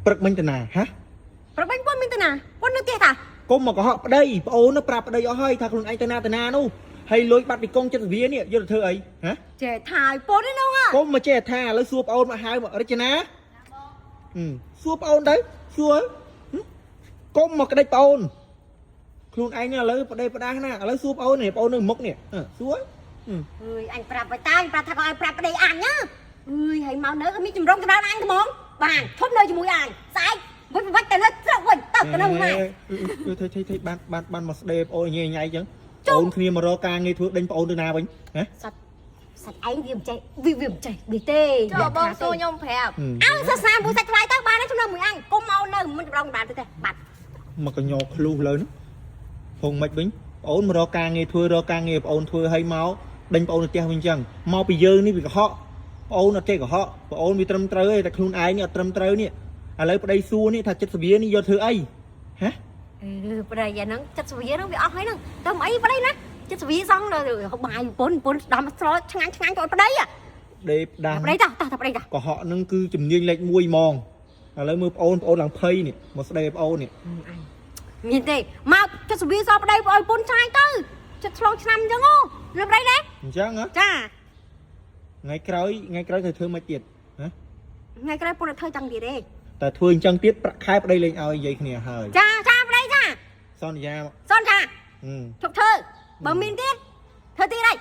ព្រឹកមិញតាណាហ៎ ប្របាញ់ពុនមានតាណាពុននៅផ្ទះតា កុំមកកុហកប្តីប្អូននោះប្រាប់ប្តីអស់ហើយថាខ្លួនឯងទៅណាទៅណានោះហើយលុយបាត់ពីកងចិត្តវិទ្យានេះយកទៅធ្វើអីហ៎ ចេះថាឲ្យពុនឯនោះ កុំមកចេះថាឥឡូវសួរប្អូនមកហៅមករចនាហឹមសួរប្អូនទៅសួរហឹមកុំមកក្តិចប្អូនខ្លួនឯងឥឡូវប្តីផ្ដាស់ណាឥឡូវសួរប្អូននេះប្អូននៅមុខនេះអឺសួរហឹម អើយអញប្រាប់ឲ្យតាអញប្រាប់ថាក៏ឲ្យប្រាប់ប្តីអញណាអើយហើយមកនៅក៏មានចម្រុងចម្រើនអញត្មងបានឈប់នៅជាមួយអញស្អែកវិញវិញទៅនៅស្រុកវិញទៅទៅនៅម៉ែ អឺថៃថៃថៃបានបានបានមកស្ដេប្អូនញ៉ៃញ៉ៃចឹងប្អូនគ្នាមករកការងារធ្វើដេញប្អូនទៅណាវិញហ៎ សត្វសត្វឯងវាមិនចេះវាមិនចេះនេះទេ ចូលបងសួរខ្ញុំប្រាប់ អើសាសនាមួយសាច់ថ្លៃទៅបានចំណងមួយអញកុំមកនៅមិនចម្រុងចម្រើនទៅទេបាត់ មកកញ្ញឃ្លុះលើនោះហងមិនវិញប្អូនមករកការងារធ្វើរកការងារប្អូនធ្វើឲ្យមកដេញប្អូនទៅផ្ទះវិញចឹងមកពីយើងនេះវាកុហកប្អូនអត់ចេះកុហកប្អូនវាត្រឹមត្រូវទេតែខ្លួនឯងនេះអត់ត្រឹមត្រូវនេះឥឡូវប្តីសួរនេះថាចិត្តសវៀនេះយកធ្វើអីហ៎ អឺប្តីអាហ្នឹងចិត្តសវៀហ្នឹងវាអស់ហើយហ្នឹងទៅមិនអីប្តីណាចិត្តសវៀសងនៅបាយពុនពុនដាំស្រោឆ្ងាញ់ឆ្ងាញ់ចូលប្តី ដេបដាំ ប្តីតាតាប្តីតា កុហកនឹងគឺជំនាញលេខ1ហ្មងឥឡូវមើលប្អូនប្អូនឡើងភ័យនេះមកស្ដីប្អូននេះ អញមានទេមកចិត្តសវៀសប្តីឲ្យពុនឆ្ងាញ់ទៅចិត្តឆ្លងឆ្នាំអញ្ចឹងអូលើប្តីណា អញ្ចឹងហ៎ ចា ថ្ងៃក្រោយថ្ងៃក្រោយត្រូវធ្វើមកទៀតហ៎ ថ្ងៃក្រោយពុនអត់ធ្វើចង់ទៀតទេ តែធ្វើអញ្ចឹងទៀតប្រាក់ខែប្តីលេងឲ្យនិយាយគ្នាហើយ ចាចាប្តីចា សន្យាមក សនចា ហឹម ជប់ធ្វើបើមានទៀតធ្វើទៀតហើយ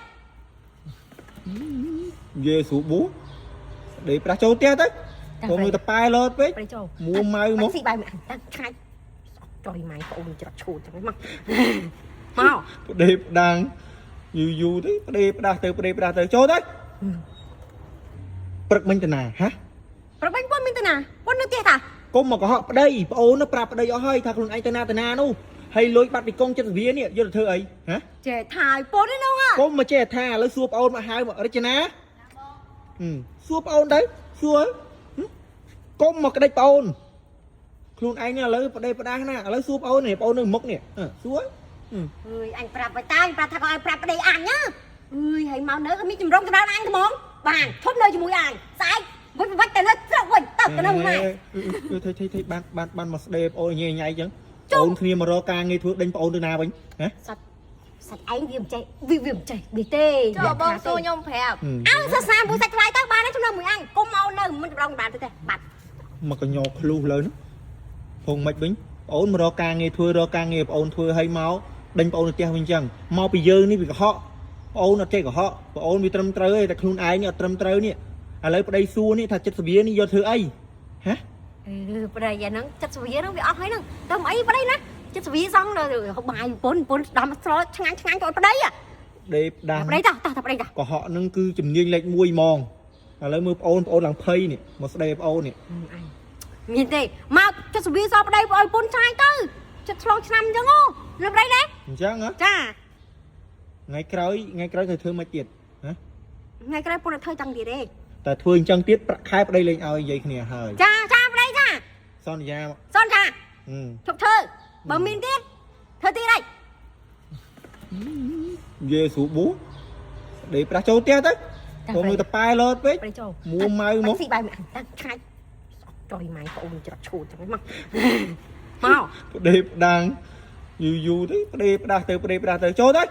និយាយស្រួលបួដេកប្រាស់ចូលផ្ទះទៅកុំមើលតប៉ែលោតពេក ប្តីចូល មួម៉ៅមក ស៊ីបាយមួយអញតាំងឆ្ងាញ់ចុយម៉ែប្អូនច្រត់ឈួតចឹងមកមក ប្តីផ្ដាំងយូរយូរទៅប្តីផ្ដាស់ទៅប្តីផ្ដាស់ទៅចូលទៅព្រឹកមិញតាណាហ៎ ប្របាញ់ពុនមានតាណាពុននៅផ្ទះតា កុំមកកុហកប្តីប្អូននោះប្រាប់ប្តីអស់ហើយថាខ្លួនឯងទៅណាទៅណានោះហើយលុយបាត់ពីកងចិត្តវិទ្យានេះយកទៅធ្វើអីហ៎ ចេះថាឲ្យពុនឯនោះ កុំមកចេះថាឥឡូវសួរប្អូនមកហៅមករចនាហឹមសួរប្អូនទៅសួរហឹមកុំមកក្តិចប្អូនខ្លួនឯងនេះឥឡូវប្តីផ្ដាស់ណាឥឡូវសួរប្អូននេះប្អូននៅមុខនេះអឺសួរហឹម អើយអញប្រាប់ឲ្យតាអញប្រាប់ថាក៏ឲ្យប្រាប់ប្តីអញណាអើយហើយមកនៅក៏មានចម្រុងចម្រើនអញត្មងបានឈប់នៅជាមួយអញស្អែកវិញវិញទៅនៅស្រុកវិញទៅទៅនៅម៉ែ អឺថៃថៃថៃបានបានបានមកស្ដេប្អូនញ៉ៃញ៉ៃចឹងប្អូនគ្នាមករកការងារធ្វើដេញប្អូនទៅណាវិញហ៎ សត្វសត្វឯងវាមិនចេះវាមិនចេះនេះទេ ចូលបងសួរខ្ញុំប្រាប់ អើសាសនាមួយសាច់ថ្លៃទៅបានចំណងមួយអញកុំមកនៅមិនចម្រុងចម្រើនទៅទេបាត់ មកកញ្ញឃ្លុះលើនោះហងមិនវិញប្អូនមករកការងារធ្វើរកការងារប្អូនធ្វើឲ្យមកដេញប្អូនទៅផ្ទះវិញចឹងមកពីយើងនេះវាកុហកប្អូនអត់ចេះកុហកប្អូនវាត្រឹមត្រូវទេតែខ្លួនឯងនេះអត់ត្រឹមត្រូវនេះឥឡូវប្តីសួរនេះថាចិត្តសវៀនេះយកធ្វើអីហ៎ អឺប្តីអាហ្នឹងចិត្តសវៀហ្នឹងវាអស់ហើយហ្នឹងទៅមិនអីប្តីណាចិត្តសវៀសងនៅបាយពុនពុនដាំស្រោឆ្ងាញ់ឆ្ងាញ់ចូលប្តី ដេបដាំ ប្តីតាតាប្តីតា កុហកនឹងគឺជំនាញលេខ1ហ្មងឥឡូវមើលប្អូនប្អូនឡើងភ័យនេះមកស្ដីប្អូននេះ អញមានទេមកចិត្តសវៀសប្តីឲ្យពុនឆ្ងាញ់ទៅចិត្តឆ្លងឆ្នាំអញ្ចឹងអូលើប្តីណា អញ្ចឹងហ៎ ចា ថ្ងៃក្រោយថ្ងៃក្រោយត្រូវធ្វើមកទៀតហ៎ ថ្ងៃក្រោយពុនអត់ធ្វើចង់ទៀតទេ តែធ្វើអញ្ចឹងទៀតប្រាក់ខែប្តីលេងឲ្យនិយាយគ្នាហើយ ចាចាប្តីចា សន្យាមក សនចា ហឹម ជប់ធ្វើបើមានទៀតធ្វើទៀតហើយ និយាយស្រួលបួដេកប្រាស់ចូលផ្ទះទៅកុំមើលតប៉ែលោតពេក ប្តីចូល មួម៉ៅមក ស៊ីបាយមួយអញតាំងឆ្ងាញ់ចុយម៉ែប្អូនច្រត់ឈួតចឹងមកមក ប្តីផ្ដាំងយូរយូរទៅប្តីផ្ដាស់ទៅប្តីផ្ដាស់ទៅចូលទៅ